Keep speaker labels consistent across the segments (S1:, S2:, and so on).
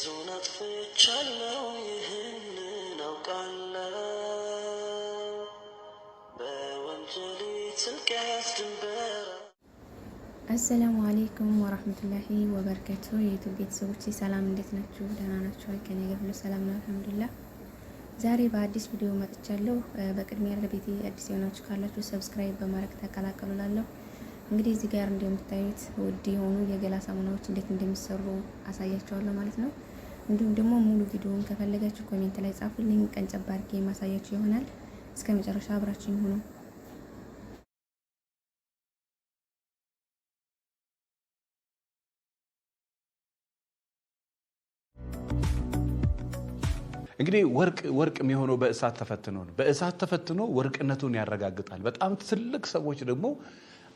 S1: ብዙን አጥፍቻለሁ፣ ይህንን አውቃለሁ። በወንጀሌ ጥልቀት ድንበር።
S2: السلام عليكم ورحمة الله وبركاته። የ YouTube ቤተሰቦች ሰላም፣ እንዴት ናችሁ? ደህና ናችሁ? ከኔ ጋር ሁሉ ሰላም ነው፣ الحمد لله። ዛሬ በአዲስ ቪዲዮ መጥቻለሁ። በቅድሚያ ለቤቴ አዲስ የሆናችሁ ካላችሁ subscribe በማድረግ ተቀላቀሉ እላለሁ። እንግዲህ እዚህ ጋር እንደምታዩት ውድ የሆኑ የገላ ሳሙናዎች እንዴት እንደሚሰሩ አሳያችኋለሁ ማለት ነው። እንዲሁም ደግሞ ሙሉ ቪዲዮውን ከፈለጋችሁ comment ላይ ጻፉልኝ፣ ቀንጨብ አድርጌ የማሳያችሁ ይሆናል። እስከ መጨረሻ አብራችሁኝ ሁኑ።
S3: እንግዲህ ወርቅ ወርቅ የሚሆነው በእሳት ተፈትኖ ነው። በእሳት ተፈትኖ ወርቅነቱን ያረጋግጣል። በጣም ትልቅ ሰዎች ደግሞ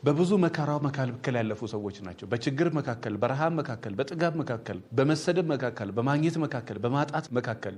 S3: በብዙ መከራ መካከል ያለፉ ሰዎች ናቸው። በችግር መካከል፣ በረሃብ መካከል፣ በጥጋብ መካከል፣ በመሰደብ መካከል፣ በማግኘት መካከል፣ በማጣት መካከል፣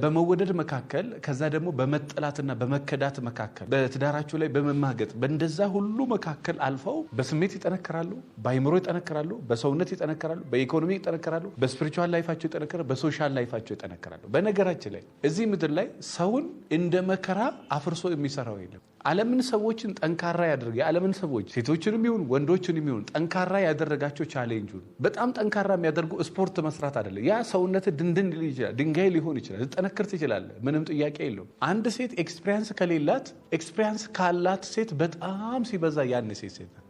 S3: በመወደድ መካከል፣ ከዛ ደግሞ በመጠላትና በመከዳት መካከል፣ በትዳራቸው ላይ በመማገጥ፣ በእንደዛ ሁሉ መካከል አልፈው በስሜት ይጠነክራሉ፣ በአይምሮ ይጠነክራሉ፣ በሰውነት ይጠነክራሉ፣ በኢኮኖሚ ይጠነክራሉ፣ በ spiritual life ኣቸው ይጠነክራሉ፣ በ social life ኣቸው ይጠነክራሉ። በነገራችን ላይ እዚህ ምድር ላይ ሰውን እንደ መከራ አፍርሶ የሚሰራው የለም። ዓለምን ሰዎችን ጠንካራ ያደረገ፣ የዓለምን ሰዎች ሴቶችንም ይሁን ወንዶችንም ይሁን ጠንካራ ያደረጋቸው ቻሌንጁ ነው። በጣም ጠንካራ የሚያደርጉ ስፖርት መስራት አይደለም። ያ ሰውነት ድንድን ሊል ይችላል፣ ድንጋይ ሊሆን ይችላል፣ ልጠነክር ትችላለህ። ምንም ጥያቄ የለውም። አንድ ሴት experience ከሌላት experience ካላት ሴት በጣም ሲበዛ ያን ሴት ሴት ናት።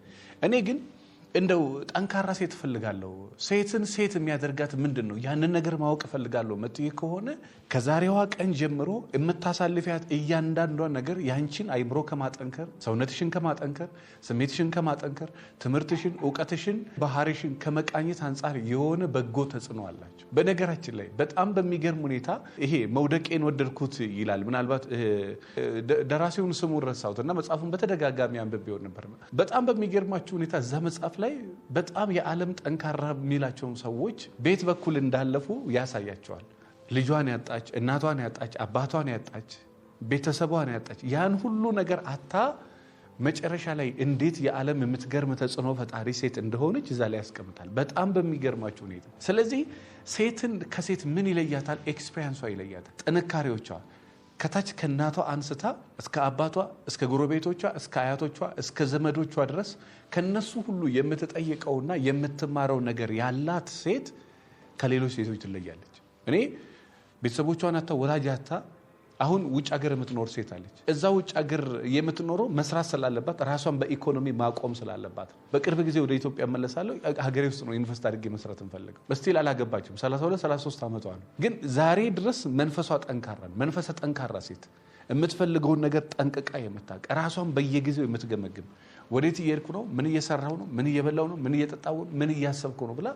S3: እኔ ግን እንደው ጠንካራ ሴት እፈልጋለሁ። ሴትን ሴት የሚያደርጋት ምንድን ነው? ያንን ነገር ማወቅ እፈልጋለሁ መጥዬ ከሆነ ከዛሬዋ ቀን ጀምሮ የምታሳልፊያት እያንዳንዷ ነገር ያንቺን አይምሮ ከማጠንከር፣ ሰውነትሽን ከማጠንከር፣ ስሜትሽን ከማጠንከር፣ ትምህርትሽን፣ እውቀትሽን፣ ባህሪሽን ከመቃኘት አንጻር የሆነ በጎ ተጽዕኖ አላቸው። በነገራችን ላይ በጣም በሚገርም ሁኔታ ይሄ መውደቄን ወደድኩት ይላል። ምናልባት ደራሲውን ስሙን ረሳሁት እና መጽሐፉን በተደጋጋሚ አንብቤው ነበር። በጣም በሚገርማችሁ ሁኔታ እዛ መጽሐፍ ላይ በጣም የዓለም ጠንካራ የሚላቸውን ሰዎች ቤት በኩል እንዳለፉ ያሳያቸዋል። ልጇን ያጣች፣ እናቷን ያጣች፣ አባቷን ያጣች፣ ቤተሰቧን ያጣች፣ ያን ሁሉ ነገር አታ መጨረሻ ላይ እንዴት የዓለም የምትገርም ተጽዕኖ ፈጣሪ ሴት እንደሆነች እዛ ላይ ያስቀምጣል። በጣም በሚገርማችሁ ሁኔታ። ስለዚህ ሴትን ከሴት ምን ይለያታል? Experience ዋ ይለያታል። ጥንካሬዎቿ ከታች ከእናቷ አንስታ እስከ አባቷ፣ እስከ ጎረቤቶቿ፣ እስከ አያቶቿ፣ እስከ ዘመዶቿ ድረስ ከነሱ ሁሉ የምትጠይቀውና የምትማረው ነገር ያላት ሴት ከሌሎች ሴቶች ትለያለች። እኔ ቤተሰቦቿን አታ፣ ወላጅ አታ አሁን ውጭ ሀገር የምትኖር ሴት አለች። እዛ ውጭ ሀገር የምትኖረው መስራት ስላለባት፣ ራሷን በኢኮኖሚ ማቆም ስላለባት፣ በቅርብ ጊዜ ወደ ኢትዮጵያ እመለሳለሁ፣ ሀገሬ ውስጥ ነው invest አድርጌ መስራት እንፈልገው። Still አላገባችም። 32 33 ዓመቷ ነው። ግን ዛሬ ድረስ መንፈሷ ጠንካራ ነው። መንፈሰ ጠንካራ ሴት፣ የምትፈልገውን ነገር ጠንቅቃ የምታውቅ፣ ራሷን በየጊዜው የምትገመግም፣ ወዴት እየሄድኩ ነው፣ ምን እየሰራሁ ነው፣ ምን እየበላሁ ነው፣ ምን እየጠጣሁ ነው፣ ምን እያሰብኩ ነው ብላ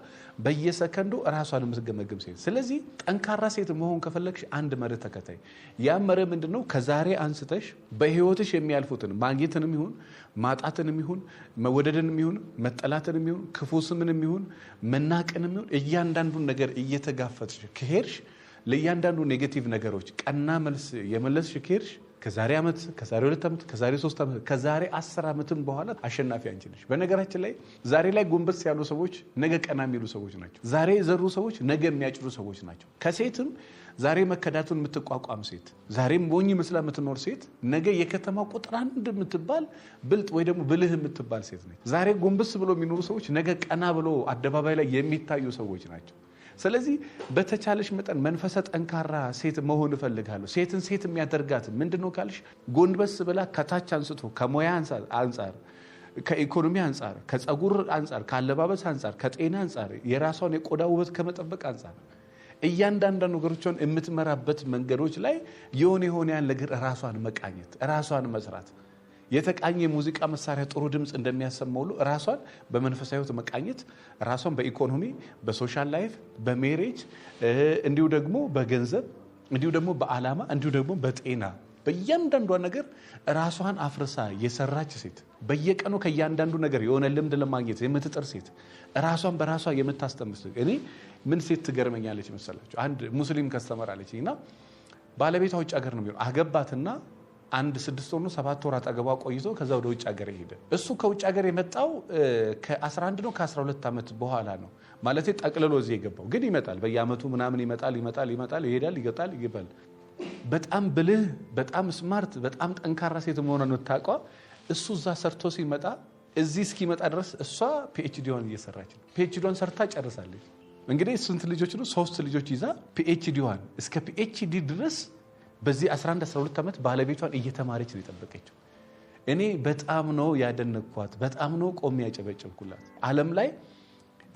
S3: በየሰከንዱ ራሷን የምትገመግም ሴት። ስለዚህ ጠንካራ ሴት መሆን ከፈለግሽ አንድ መርህ ተከታይ። ያ መርህ ምንድን ነው? ከዛሬ አንስተሽ በህይወትሽ የሚያልፉትን ማግኘትንም ይሁን ማጣትንም ይሁን፣ መወደድንም ይሁን መጠላትንም ይሁን፣ ክፉ ስምንም ይሁን መናቅንም ይሁን፣ እያንዳንዱን ነገር እየተጋፈጥሽ ከሄድሽ፣ ለእያንዳንዱ negative ነገሮች ቀና መልስ የመለስሽ ከሄድሽ፣ ከዛሬ ዓመት፣ ከዛሬ 2 ዓመት፣ ከዛሬ 3 ዓመት፣ ከዛሬ 10 ዓመትም በኋላ አሸናፊ አንቺ ነሽ። በነገራችን ላይ ዛሬ ላይ ጎንበስ ያሉ ሰዎች ነገ ቀና የሚሉ ሰዎች ናቸው። ዛሬ የዘሩ ሰዎች ነገ የሚያጭዱ ሰዎች ናቸው። ከሴትም ዛሬ መከዳቱን የምትቋቋም ሴት፣ ዛሬም ሞኝ መስላ የምትኖር ሴት ነገ የከተማ ቁጥር አንድ የምትባል ብልጥ ወይ ደግሞ ብልህ የምትባል ሴት ነች። ዛሬ ጎንበስ ብሎ የሚኖሩ ሰዎች ነገ ቀና ብሎ አደባባይ ላይ የሚታዩ ሰዎች ናቸው። ስለዚህ በተቻለሽ መጠን መንፈሰ ጠንካራ ሴት መሆን እፈልጋለሁ። ሴትን ሴት የሚያደርጋት ምንድን ነው ካልሽ፣ ጎንበስ ብላ ከታች አንስቶ ከሙያ አንጻር፣ ከኢኮኖሚ አንጻር፣ ከፀጉር አንጻር፣ ከአለባበስ አንጻር፣ ከጤና አንጻር፣ የራሷን የቆዳ ውበት ከመጠበቅ አንጻር እያንዳንዷ ነገሮቿን የምትመራበት መንገዶች ላይ የሆነ የሆነ ያን ነገር ራሷን መቃኘት፣ ራሷን መስራት፣ የተቃኘ የሙዚቃ መሳሪያ ጥሩ ድምፅ እንደሚያሰማ ሁሉ ራሷን በመንፈሳዊ ሕይወት መቃኘት፣ ራሷን በኢኮኖሚ፣ በ social life፣ በ marriage፣ እንዲሁ ደግሞ በገንዘብ፣ እንዲሁ ደግሞ በዓላማ፣ እንዲሁ ደግሞ በጤና፣ በእያንዳንዷ ነገር ራሷን አፍርሳ የሰራች ሴት፣ በየቀኑ ከእያንዳንዱ ነገር የሆነ ልምድ ለማግኘት የምትጥር ሴት፣ ራሷን በራሷ የምታስተምር ሴት። እኔ ምን ሴት ትገርመኛለች መሰላችሁ? አንድ ሙስሊም customer አለችኝ እና ባለቤቷ ውጭ ሀገር ነው የሚሆነው። አገባትና አንድ 6 ወር ነው 7 ወር አጠገቧ ቆይቶ ከዛ ወደ ውጭ ሀገር ሄደ። እሱ ከውጭ ሀገር የመጣው ከ11 ነው ከ12 ዓመት በኋላ ነው ማለት ጠቅልሎ እዚህ የገባው። ግን ይመጣል በየዓመቱ ምናምን ይመጣል ይመጣል ይመጣል ይሄዳል ይገጣል ይገባል። በጣም ብልህ፣ በጣም smart፣ በጣም ጠንካራ ሴት መሆኗን የምታውቀው እሱ እዛ ሰርቶ ሲመጣ እዚህ እስኪመጣ ድረስ እሷ PhD ዋን እየሰራች ነው። PhD ዋን ሰርታ ጨርሳለች። እንግዲህ ስንት ልጆች ነው? 3 ልጆች ይዛ PhD ዋን እስከ PhD ድረስ በዚህ 11 12 ዓመት ባለቤቷን እየተማረች ነው የጠበቀችው። እኔ በጣም ነው ያደነቅኳት፣ በጣም ነው ቆሜ ያጨበጨብኩላት። ዓለም ላይ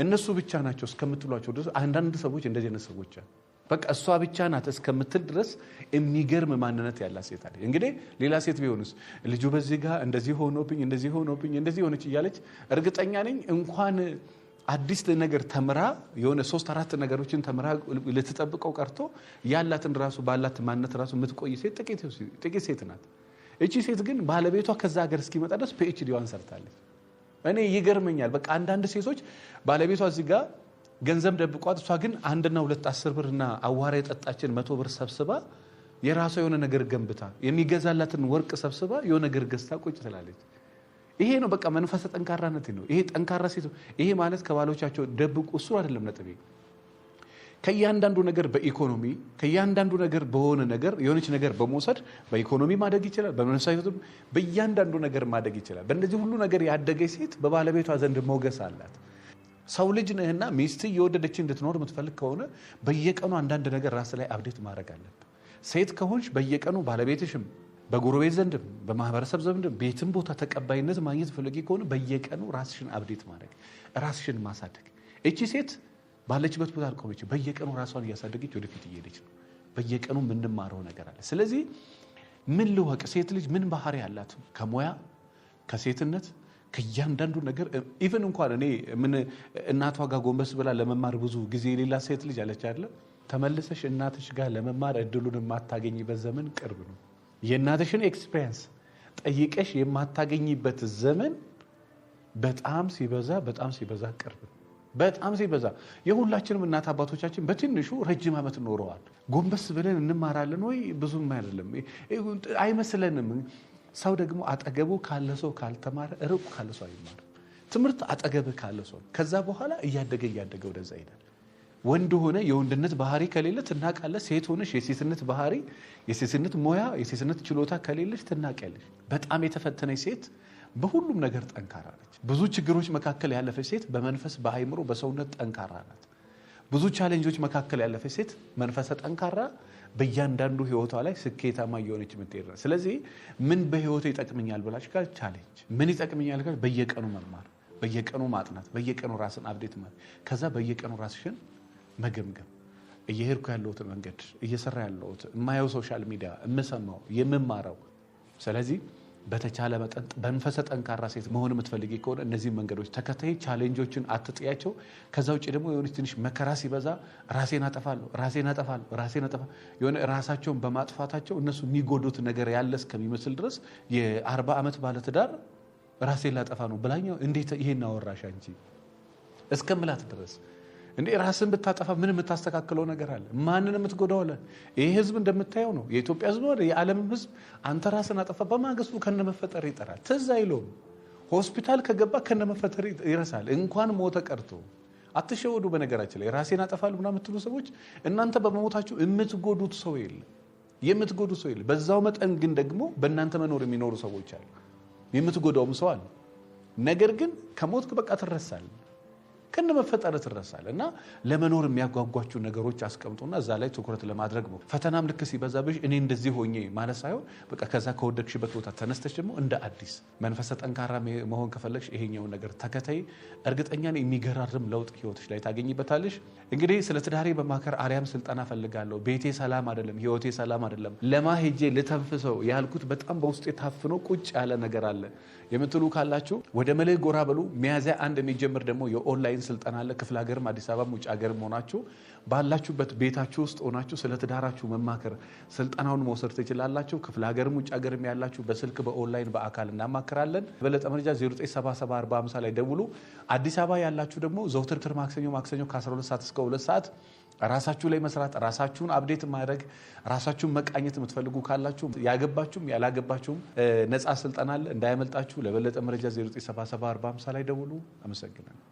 S3: እነሱ ብቻ ናቸው እስከምትሏቸው ድረስ አንዳንድ ሰዎች እንደዚህ አይነት ሰዎች አሉ። በቃ እሷ ብቻ ናት እስከምትል ድረስ የሚገርም ማንነት ያላት ሴት አለች። እንግዲህ ሌላ ሴት ቢሆንስ ልጁ በዚህ ጋር እንደዚህ ሆኖብኝ እንደዚህ ሆኖብኝ እንደዚህ ሆነች እያለች እርግጠኛ ነኝ እንኳን አዲስ ነገር ተምራ የሆነ 3 4 ነገሮችን ተምራ ልትጠብቀው ቀርቶ ያላትን ራሱ ባላት ማንነት ራሱ የምትቆይ ሴት ጥቂት ሴት ናት። እቺ ሴት ግን ባለቤቷ ከዛ ሀገር እስኪመጣ ድረስ PhD ዋን ሰርታለች። እኔ ይገርመኛል። በቃ አንዳንድ ሴቶች ባለቤቷ እዚህ ጋር ገንዘብ ደብቋት እሷ ግን 1 እና 2 10 ብርና አዋራ የጠጣችን 100 ብር ሰብስባ የራሷ የሆነ ነገር ገንብታ የሚገዛላትን ወርቅ ሰብስባ የሆነ ነገር ገዝታ ቁጭ ትላለች። ይሄ ነው በቃ መንፈሰ ጠንካራነት ነው። ይሄ ጠንካራ ሴት ይሄ ማለት ከባሎቻቸው ደብቁ እሱ አይደለም ነጥቤ። ከእያንዳንዱ ነገር በኢኮኖሚ ከእያንዳንዱ ነገር በሆነ ነገር የሆነች ነገር በመውሰድ በኢኮኖሚ ማደግ ይችላል። በመንፈሳዊ ሕይወትም በእያንዳንዱ ነገር ማደግ ይችላል። በእንደዚህ ሁሉ ነገር ያደገች ሴት በባለቤቷ ዘንድ ሞገስ አላት። ሰው ልጅ ነህና ሚስት እየወደደች እንድትኖር የምትፈልግ ከሆነ በየቀኑ አንዳንድ ነገር ራስ ላይ update ማድረግ አለብህ። ሴት ከሆንሽ በየቀኑ ባለቤትሽም በጎረቤት ዘንድም በማህበረሰብ ዘንድም ቤትም ቦታ ተቀባይነት ማግኘት ፈልጊ ከሆነ በየቀኑ ራስሽን update ማድረግ ራስሽን ማሳደግ። እቺ ሴት ባለችበት ቦታ አልቆመች፣ በየቀኑ ራሷን እያሳደገች ወደፊት እየሄደች ነው። በየቀኑ የምንማረው ነገር አለ። ስለዚህ ምን ልወቅ፣ ሴት ልጅ ምን ባህሪ አላት? ከሙያ ከሴትነት ከእያንዳንዱ ነገር even እንኳን እኔ ምን እናቷ ጋር ጎንበስ ብላ ለመማር ብዙ ጊዜ የሌላ ሴት ልጅ አለች አይደለ? ተመልሰሽ እናትሽ ጋር ለመማር እድሉን የማታገኝበት ዘመን ቅርብ ነው። የእናትሽን experience ጠይቀሽ የማታገኝበት ዘመን በጣም ሲበዛ በጣም ሲበዛ ቅርብ ነው። በጣም ሲበዛ የሁላችንም እናት አባቶቻችን በትንሹ ረጅም ዓመት ኖረዋል። ጎንበስ ብለን እንማራለን ወይ? ብዙም አይደለም፣ አይመስለንም። ሰው ደግሞ አጠገቡ ካለ ሰው ካልተማረ ርቁ ካለ ሰው አይማርም። ትምህርት አጠገብህ ካለ ሰው ከዛ በኋላ እያደገ እያደገ ወደዛ ይሄዳል። ወንድ ሆነ የወንድነት ባህሪ ከሌለ ትናቃለህ። ሴት ሆነሽ የሴትነት ባህሪ፣ የሴትነት ሙያ፣ የሴትነት ችሎታ ከሌለሽ ትናቂያለሽ። በጣም የተፈተነች ሴት በሁሉም ነገር ጠንካራ ነች። ብዙ ችግሮች መካከል ያለፈች ሴት በመንፈስ በአይምሮ በሰውነት ጠንካራ ናት። ብዙ challenge ኦች መካከል ያለፈች ሴት መንፈሰ ጠንካራ በእያንዳንዱ ህይወቷ ላይ ስኬታማ እየሆነች የምትሄድ ናት። ስለዚህ ምን በህይወቴ ይጠቅመኛል ብላችሁ ካል challenge ምን ይጠቅመኛል ካል በየቀኑ መማር፣ በየቀኑ ማጥናት፣ በየቀኑ ራስን update ማለት፣ ከዛ በየቀኑ ራስሽን መገምገም፣ እየሄድኩ ያለሁትን መንገድ፣ እየሰራ ያለሁት የማየው social media፣ የምሰማው፣ የምማረው። ስለዚህ በተቻለ መጠን መንፈሰ ጠንካራ ሴት መሆን የምትፈልጊ ከሆነ እነዚህ መንገዶች ተከታይ፣ challenge ኦችን አትጥያቸው። ከዛ ውጭ ደግሞ የሆነች ትንሽ መከራ ሲበዛ ራሴን አጠፋለሁ ራሴን አጠፋለሁ ራሴን አጠፋለሁ የሆነ ራሳቸውን በማጥፋታቸው እነሱ የሚጎዱት ነገር ያለ እስከሚመስል ድረስ የ40 ዓመት ባለትዳር ራሴን ላጠፋ ነው ብላኛው እንዴት ይሄን አወራሽ አንቺ እስከምላት ድረስ እንዴ ራስን ብታጠፋ ምን የምታስተካክለው ነገር አለ? ማንን የምትጎዳው አለ? ይሄ ህዝብ እንደምታየው ነው። የኢትዮጵያ ህዝብ ነው፣ የዓለምም ህዝብ። አንተ ራስን አጠፋ በማግስቱ ከነመፈጠር ይጠራል። ትዝ አይለውም። ሆስፒታል ከገባ ከነመፈጠር ይረሳል። እንኳን ሞተ ቀርቶ። አትሸወዱ። በነገራችን ላይ ራሴን አጠፋለሁ ምናምን የምትሉ ሰዎች እናንተ በመሞታችሁ የምትጎዱት ሰው የለም፣ የምትጎዱት ሰው የለም። በዛው መጠን ግን ደግሞ በእናንተ መኖር የሚኖሩ ሰዎች አሉ፣ የምትጎዳውም ሰው አለ። ነገር ግን ከሞትክ በቃ ትረሳለህ፣ ከነመፈጠር ትረሳለህ። እና ለመኖር የሚያጓጓችሁ ነገሮች አስቀምጡና እዛ ላይ ትኩረት ለማድረግ ነው። ፈተናም ልክ ሲበዛብሽ እኔ እንደዚህ ሆኜ ማለት ሳይሆን በቃ ከዛ ከወደቅሽበት ቦታ ተነስተሽ ደግሞ እንደ አዲስ መንፈሰ ጠንካራ መሆን ከፈለግሽ ይሄኛውን ነገር ተከታይ። እርግጠኛ ነኝ የሚገራርም ለውጥ ህይወትሽ ላይ ታገኝበታለሽ። እንግዲህ ስለ ትዳሬ በማከር አሊያም ስልጠና ፈልጋለሁ፣ ቤቴ ሰላም አይደለም፣ ህይወቴ ሰላም አይደለም፣ ለማ ሄጄ ልተንፍሰው ያልኩት በጣም በውስጤ ታፍኖ ቁጭ ያለ ነገር አለ የምትሉ ካላችሁ ወደ መልሕቅ ጎራ በሉ። ሚያዝያ 1 የሚጀምር ደግሞ የኦንላይን ስልጠና አለ። ክፍለ ሀገርም አዲስ አበባም ውጭ ሀገርም ሆናችሁ ባላችሁበት ቤታችሁ ውስጥ ሆናችሁ ስለ ትዳራችሁ መማከር ስልጠናውን መውሰድ ትችላላችሁ። ክፍለ ሀገርም ውጭ ሀገርም ያላችሁ በስልክ በኦንላይን በአካል እናማክራለን። በለጠ መረጃ 09774050 ላይ ደውሉ። አዲስ አበባ ያላችሁ ደግሞ ዘውትር ማክሰኞ ማክሰኞ ከ12 ሰዓት እስከ 2 ሰዓት ራሳችሁ ላይ መስራት፣ ራሳችሁን update ማድረግ፣ ራሳችሁን መቃኘት የምትፈልጉ ካላችሁ ያገባችሁም ያላገባችሁም ነፃ ስልጠና አለ፣ እንዳያመልጣችሁ። ለበለጠ መረጃ 0977 ላይ ደውሉ። አመሰግናለሁ።